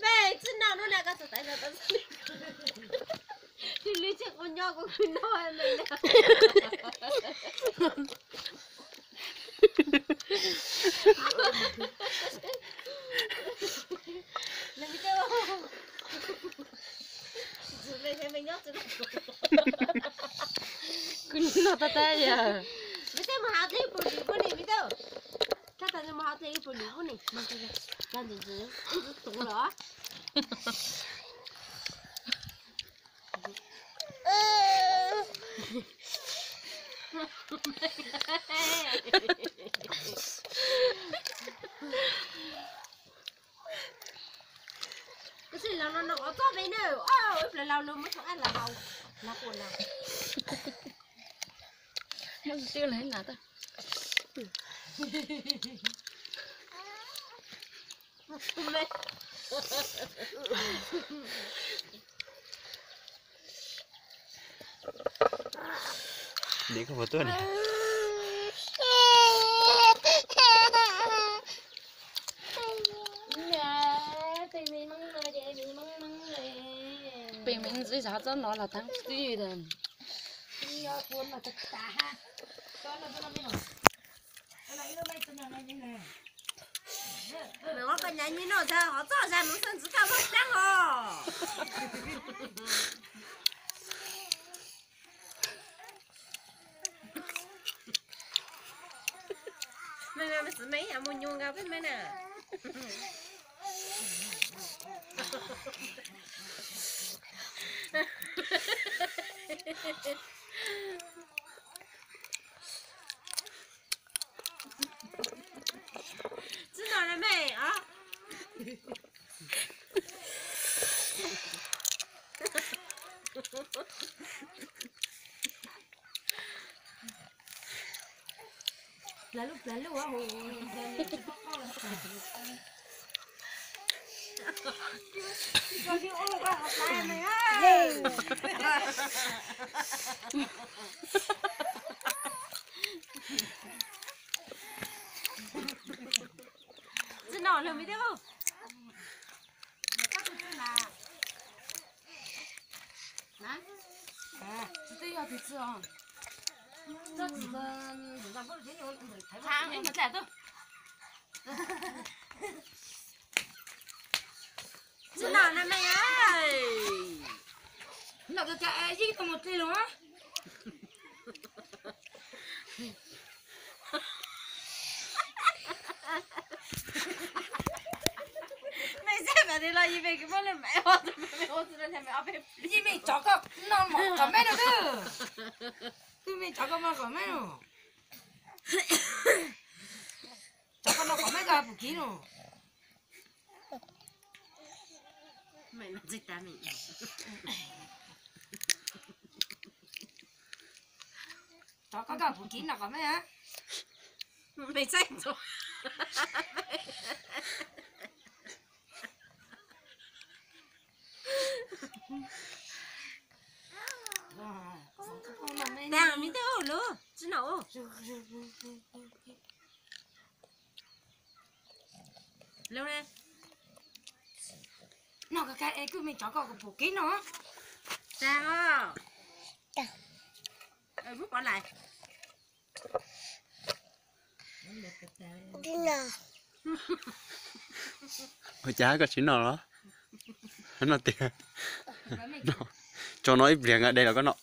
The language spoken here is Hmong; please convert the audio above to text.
Mej tsi noj nub na koj txog taiv tau txog li. Li li tsi quav nyob kuv khwv noj me na. Kuv noj tag tag yog. Me tej mus hau tej pus lwm pub ne me tub. Tag tag mus hau tej pus lwm pub ne. Tag ntawd ntxwv ntxwv tuv los. Koj tsis los no no qhov txoj me na, ib pliag laus lug muab tau ab las hau, las quas las. Muab twb lawm na tag. Dib koj puas tuaj ne? Pem me ntxwv xav txob no los tag twb. Nws ua koj nyav nyi noj tag qhov txoj zag nws xwb ntxwv kaj loj dlaab os. Me me me txwv me ib yam mus nyuag nkaus peb me na. Tsi no na me os. Plas lub plas lub hu. Tsi no lawm me tub. Tsi twb yog tus tsi os. Tsi no na me. Noj tau cas yeej tau mus dlig los. Me xab mas li los yim me kws muab lub me ua tus me ua tus me ob peb. Yim me tsov koj noj mov qhov meb no twb. Twb me tsov koj noj qhov meb no. Tsov koj noj qhov meb koj pum kiv no. Tsov koj koj pum kiv noj qhov meb. Me txaij ntxuav. Tag me tub lub tsi no. Lub ne. Noj koj koj es kuj me tsov koj pum kiv no. Tag os. Muab pov lais. Ua cas koj tsis noj los? Noj tiag. Tso no ib pliag nqa de los koj noj.